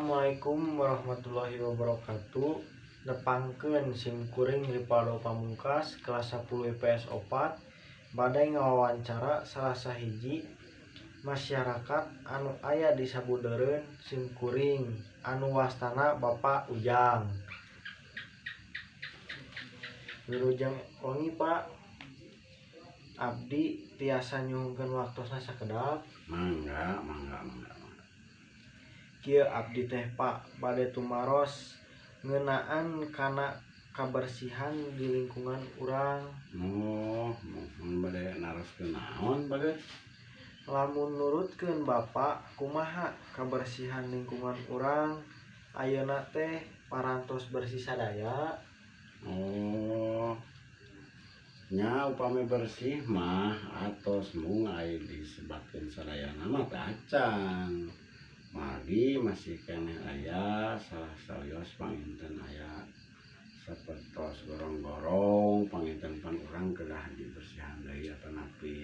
Assalamualaikum warahmatullahi wabarakatuh. Nepangkeun sim kuring Rivaldo Pamungkas, kelas 10 IPS 4, bade ngawawancara salah sahiji masyarakat anu aya di sabudeureun sim kuring, anu wastana Bapak Ujang. Wilujeng wengi, Pak. Abdi tiasa nyuhunkeun waktosna sakedap? Mangga, mangga, mangga, mangga. Kieu abdi teh, Pak, bade tumaros ngeunaan kana kabersihan di lingkungan urang. Oh, mun bade naroskeun naon bade? Lamun nurutkeun Bapak, kumaha kabersihan lingkungan urang ayeuna teh, parantos bersih sadaya? Oh. Nya, upami bersih mah atos, mung ai disebatkeun sadayana mah teu acan. Margi masih keneh aya salah sawios panginten aya sapertos gorong-gorong, panginten pan urang kedah dibersihan deui, atanapi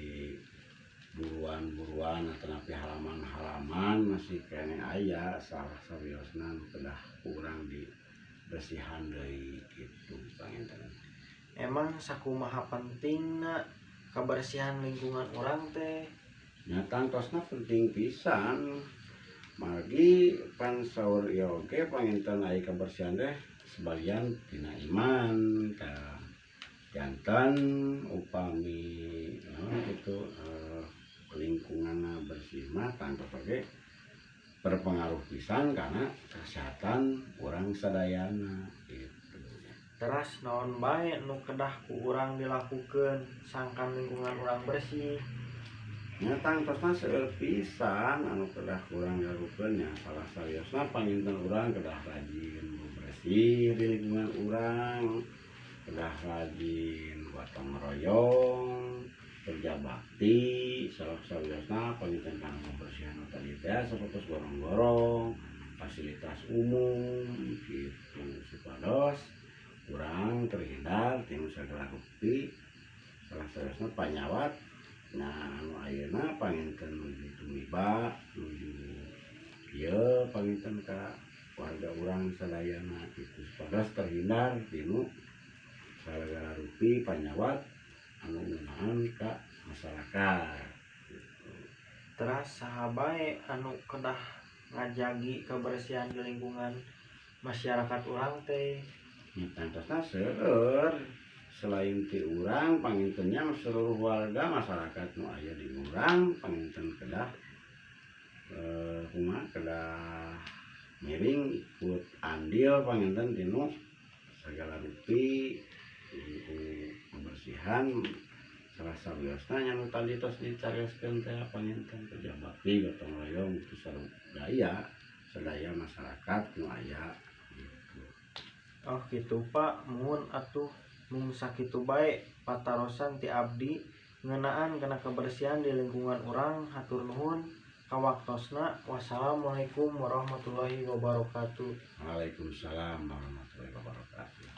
buruan-buruan, atanapi halaman-halaman masih keneh aya salah sawiosna nu kedah ku urang dibersihan deui kitu panginten. Emang sakumaha pentingna kabersihan lingkungan urang teh? Nya, tangtosna penting pisan. Margi pan saur ieu oge panginten ai kabersihan teh sebagian tina iman. Tah, janten upami naon kitu lingkunganna bersih mah tangtos oge berpengaruh pisan kana kesehatan urang sadayana gitu. Teras naon bae nu kedah ku urang dilakukeun sangkan lingkungan urang bersih? Nya, tangtosna seueur pisan anu kedah ku urang dilakukeun. Nya, salah sawiosna panginten urang kedah rajin bebersih di lingkungan urang, kedah rajin gotong royong, kerja bakti. Salah sawiosna panginten kana kebersihan tadi teh, sapertos gorong-gorong, fasilitas umum gitu, supados urang terhindar tina sagala rupi, salah sawiosna panyawat. Nah, anu ayeuna panginten nuju tumiba, nuju ieu panginten ka warga urang sadayana gitu, supados terhindar tinu sagala rupi panyawat anu ngeunaan ka masyarakat gitu. Teras saha bae anu kedah ngajagi kebersihan di lingkungan masyarakat urang teh? Nya, tangtosna seueur, selain ti urang panginten nya seluruh warga masyarakat nu aya di urang panginten kedah kumaha, kedah miring ikut andil panginten tinu sagala rupi kebersihan. Salah sawiosna nya nu tadi tos dicarioskeun teh, panginten kerja bakti, gotong royong itu sadaya sadaya masyarakat nu aya gitu. Oh gitu, Pak. Muhun atuh, mung sakitu bae patarosan ti abdi ngeunaan kana kebersihan di lingkungan urang. Hatur nuhun kawaktosna. Wassalamualaikum warahmatullahi wabarakatuh. Waalaikumsalam warahmatullahi wabarakatuh.